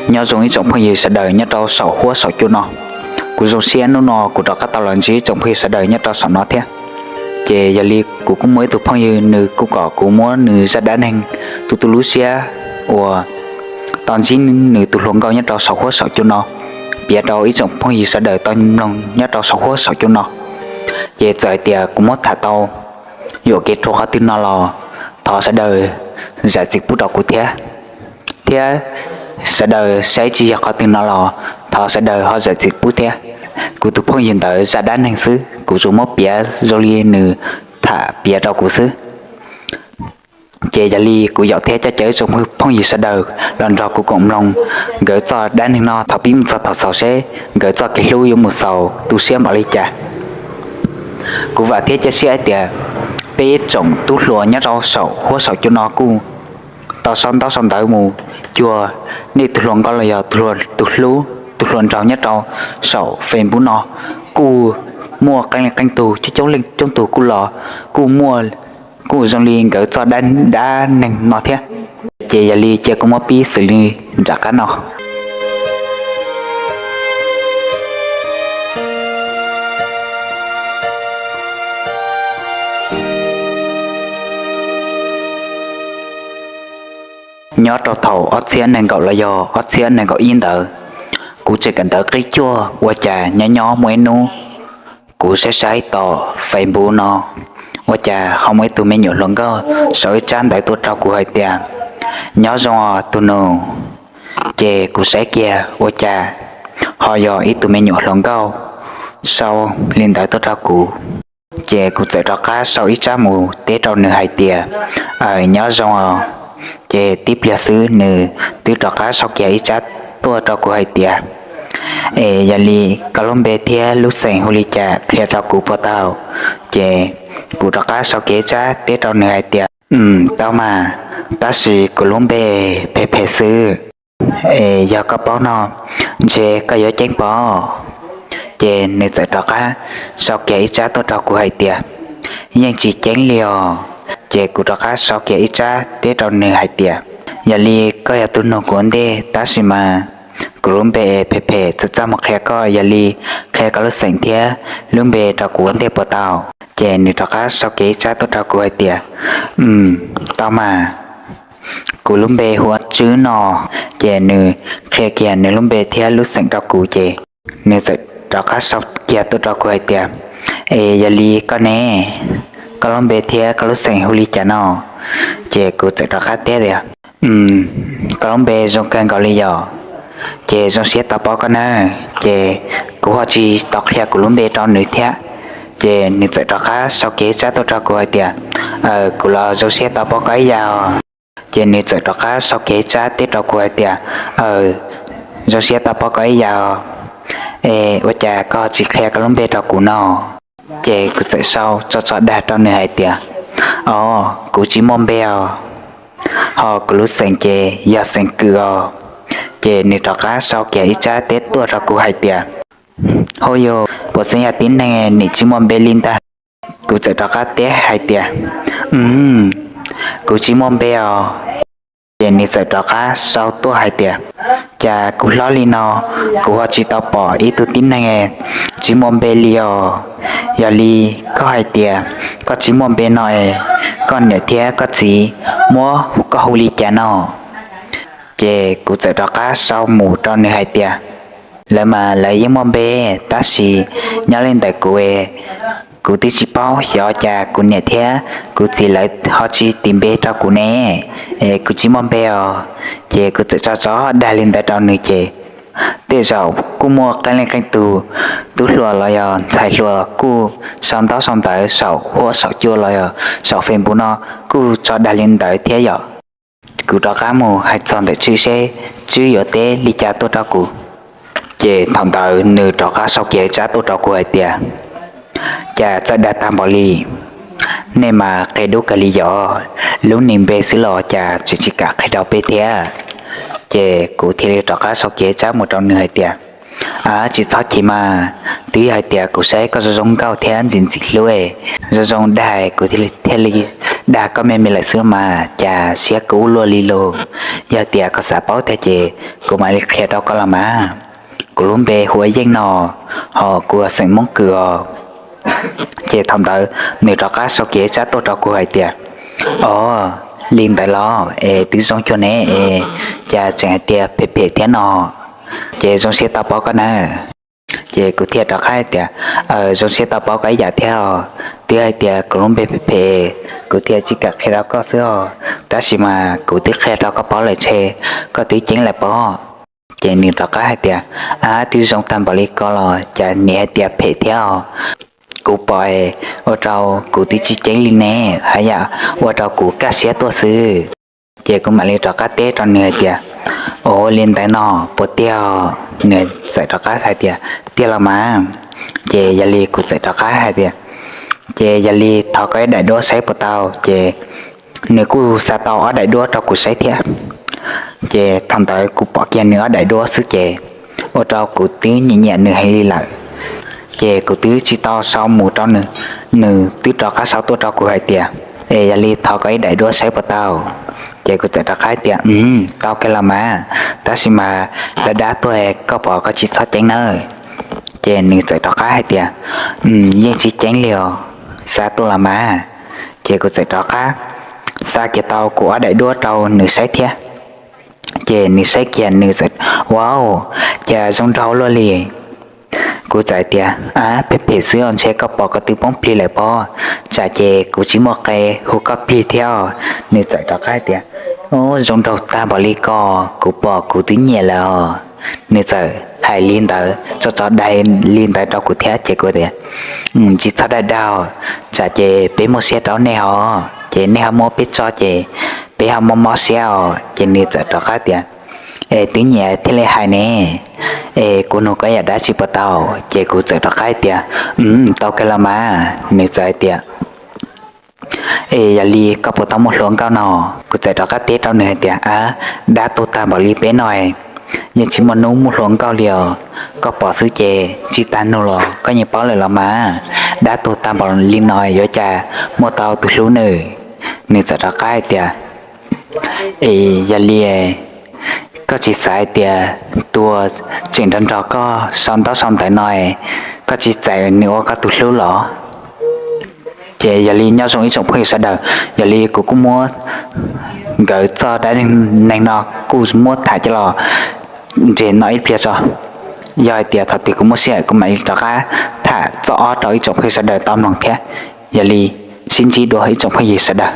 Nyob zoo ib tsoom phooj ywg sawv daws nyob rau saum huab saum cua no. Kuv zoo siab hnub no kuv rov qab tau los ntsib ib tsoom phooj ywg sawv daws nyob rau saum no thiab. Ces yog li kuv kuj muaj ib tug phooj ywg nws kuj kom kuv muab nws zaj dab neeg tu tu lub siab uas tau ntsib nws tus hluas nkauj nyob rau saum huab saum cua no piav rau ib tsoom phooj ywg sawv daws tau mloog nyob rau saum huab saum cua no. Ces txawm hais tias kuv muab tham tau yuam kev rhuav qhov twg no los thov sawv daws zam txim pub rau kuv thiab, thiab sawv daws saib tsis yog qhov twg no los thov sawv daws ho zam txim pub thiab. Kuv tus phooj ywg ntawd zaj dab neeg xwb, kuv tsuas muab piav zoo li nws tham piav rau kuv xwb. Ces yog li kuv yaum thiab coj caw ib tsoom phooj ywg sawv daws los nrog kuv koom mloog nkawd txoj dab neeg no thaum pib mus txog thaum xaus seb nkawd txoj kev hlub yuav mus xaus tu siab npaum li cas. Kuv vam thiab cia siab hais tias peb ib tsoom tub hluas nyob rau saum huab saum cua no kuj tau sau ntaub sau ntawv mus cuag nej tus hluas nkauj los yog tus hlub tus hluas nraug nyob rau saum Facebook no kuj muaj qee leej qee tug coob coob leej coob tug kuj los kuj muaj, kuj zoo li nkawd txoj dab neeg no thiab. Ces yog li cia kuv muab pib xws li nram qab no. Nyob rau thaum ob txhiab nees nkaum los yog ob txhiab nees nkaum ib ntawd, kuv tseem kawm ntawv qib cuaj ua cas nyob nyob muaj ib hnub kuv saib saib tom Facebook no ua cas ho muaj ib tug me nyuam hluas nkauj sau ib tsab ntawv tuaj rau kuv hais tias, nyob zoo os tus nus. Ces kuv saib kiag ua cas ho yog ib tug me nyuam hluas nkauj sau li ntawd tuaj rau kuv. Ces kuv txawm rov qab sau ib tsab mus teb rau nws hais tias, aws, nyob zoo os. Ces tib pliag xwb nws twb rov qab sau kiag ib tsab tuaj rau kuv hais tias, es yog li koj lub npe thiab lub xeem hu li cas qhia rau kuv puas tau? Ces kuv rov qab sau kiag ib tsab teb rau nws hais tias, tau mas, tab sis kuv lub npe phem phem xwb, es yog koj paub no ntshe koj yuav ceeb pob. Ces nws txawm rov qab sau kiag ib tsab tuaj rau kuv hais tias, yeej tsis ceeb li os. Ces kuv rov qab sau kiag ib tsab teb rau nws hais tias, yog li koj yog tus nug kuv ua ntej tab sis mas kuv lub npe phem phem txawm txaj muag qhia koj, yog li qhia koj lub xeem thiab lub npe rau kuv ua ntej puas tau? Ces nws rov qab sau kiag ib tsab tuaj rau kuv hais tias, tau mas, kuv lub npe hu ua Tswb no. Ces nws qhia kiag nws lub npe thiab lub xeem rau kuv ces nws txawm rov qab sau kiag tuaj rau kuv hais tias, es yog li koj ne, koj lub npe thiab koj lub xeem hu li cas no? Ces kuv txawm rov qab teb tias, koj lub npe zoo kawg nkaus li yom, ces zoo siab tau paub koj nawb. Ces kuv ho tsis tau qhia kuv lub npe rau nws thiab. Ces nws txawm rov qab sau kiag tsab tuaj rau kuv hais tias, aws, kuv los zoo siab tau paub koj ib yam. Ces nws txawm rov qab sau kiag tsab teb rau kuv hais tias, aws, zoo siab tau paub koj ib yam, es ua cas koj tsis qhia koj lub npe rau kuv no? Ces kuv txawm sau tso tso dag rau nws hais tias, o, kuv tsis muaj npe os, ho kuv lub xeem ces yog xeem Kwm os. Ces nws rov qab sau kiag ib tsab teb tuaj rau kuv hais tias, hauj yug, puas xeeb yog tib neeg nim tsis muaj npe li ntag? Kuv txawm rov qab teb hais tias, kuv tsis muaj npe os. Ces nws txawm rov qab sau tuaj hais tias, cas kuv hlob li no, kuv ho tsis tau pom ib tug tib neeg tsis muaj npe li os. Yog li koj hais tias koj tsis muaj npe no es koj niam thiab koj txiv muab koj hu li cas no? Ces kuv txawm rov qab sau mus rau nws hais tias, lawv mas lawv yeej muaj npe, tab sis nyob li ntawm kuv, kuv twb tsis paub xyov cas kuv niam thiab kuv txiv lawv ho tsis tis npe rau kuv ne, es kuv tsis muaj npe os. Ces kuv txawm tso tso dag li ntawd rau nws ces tej zaum kuj muaj qee leej qee tus tub hluas los yog ntxhais hluas kuj sau ntaub sau ntawv saum huab saum cua los yog saum Facebook no kuj tso dag li ntawd thiab yom. Kuv rov qab mus hais txog ntawm Tswb seb Tswb yuav teb li cas tuaj rau kuv. Ces thaum ntawd nws rov qab sau kiag tsab tuaj rau kuv hais tias, cas txawj dag tag npaum li, nej mas qia dub kawg li yom, lub niag npe xwb los cas tseem tsis kam qhia rau peb thiab. Ces kuv thiaj li rov qab sau kiag tsab mus rau nws hais tias, Tsis txhob chim mas, twb yog hais tias kuv saib koj zoo zoo nkauj thiab ntxim ntxim hlub, zoo zoo dag kuv thiaj li dag koj me me lawm xwb mas, cas siab kub luaj li lus. Yog tias koj xav paub tiag ces kuv mam li qhia rau koj los mas. Kuv lub npe hu ua Yeej no, hos kuv yog xeem Hmoob Kws os. Ces thaum ntawd nws rov qab sau kiag tsab tuaj rau kuv hais tias, Os, li ntawd los es twb zoo cuag ne es, cas tseem hais tias phem phem thiab no, ces zoo siab tau paub koj nawb. Ces kuv thiaj rov qab hais tias, Zoo siab tau paub koj ib yam thiab os, twb hais tias kuv lub npe phem phem, kuv thiaj tsis kam qhia rau koj xwb os, tab sis mas kuv twb qhia rau koj paub lawm ces koj twb ceeb lawm pob. Ces nws rov qab hais tias, Ab, twb zoo tag npaum li ko los cas nim hais tias phem thiab os. Kuv pom ua rau kuv twb tsis ceeb li ne, haj yam ua rau kuv kaj siab tuaj xwb. Ces kuv mam li rov qab teb rau nws hais tias, Ua li ntawd no puas tiag? Nws txawm rov qab hais tias, Tiag los mas. Ces yog li kuv txawm rov qab hais tias, Ces yog li thov koj ib daim duab saib puas tau? Ces nws kuj xa tau ob daim duab rau kuv saib thiab. Ces thaum ntawd kuv pom kiag nws ob daim duab xwb ces ua rau kuv twb nyiam nyiam nws heev li lawm. Ces kuv twb tsis tau sau mus rau nws, nws twb rov qab sau tuaj rau kuv hais tias, Es yog li thov koj ib daim duab saib puas tau? Ces kuv txawm rov qab tias, Tau kawg los mas, tab sis mas dab dab tuaj, koj pom koj tsis txhob ceeb nawb. Ces nws txawm rov qab hais tias, Yeej tsis ceeb li os, xa tuaj los mas. Ces kuv txawm rov qab xa kiag tau kuv ob daim duab rau nws saib thiab. Ces nws saib kiag nws txawm, Wow, cas zoo nraug luaj li. Kuv txawm tias, Ab, phem phem xwb os, ntshe koj pom koj twb poob plig lawm pob, tsam ces kuv tsis muaj qe hu koj plig thiab os. Nws txawm rov qab tias, Zoo nraug tag npaum li ko, kuv pom kuv twb nyiam lawm os. Nws txawm hais li ntawd tso tso dag li ntawd rau kuv thiab ces kuv tias, Tsis txhob dag dag, tsam ces peb muaj siab rau nej os, ces nej ho muab peb tso ces peb ho mob mob siab os. Ces nws txawm rov qab tias, Es twb nyiam thiaj li hais ne, es kuv nug koj yam dab tsi puas tau? Ces kuv txawm rov qab tias, Tau kawg los mas. Nws txawm hais tias, Es yog li koj puas tau muaj hluas nkauj no? Kuv txawm rov qab teb rau nws hais tias, Ab, dab tuag tag npaum li peb no, yeej tsis muaj hnub muaj hluas nkauj li os. Koj pom xwb ces tsis tas nug los koj yeej paub lawm los mas, dab tuag tag npaum li no yuav cas muaj tau tus hlub nws. Nws txawm rov qab hais tias, Es yog li koj tsis xav hais tias tus tseem nrog nrog koj sau ntaub sau ntawv no, koj tsis txais nws ua koj tus hlub los? Ces yog li nyob zoo ib tsoom phooj ywg sawv daws, yog li kuv kuj muab nkawd txoj dab neeg no kuj muab tham coj los nres no ib pliag tso. Yog hais tias thaum twg kuv muaj sij hawm kuv mam li rov qab tham txoj ob rau ib tsoom phooj ywg sawv daws tau mloog thiab. Yog li sib ntsib dua ib tsoom phooj ywg sawv daws.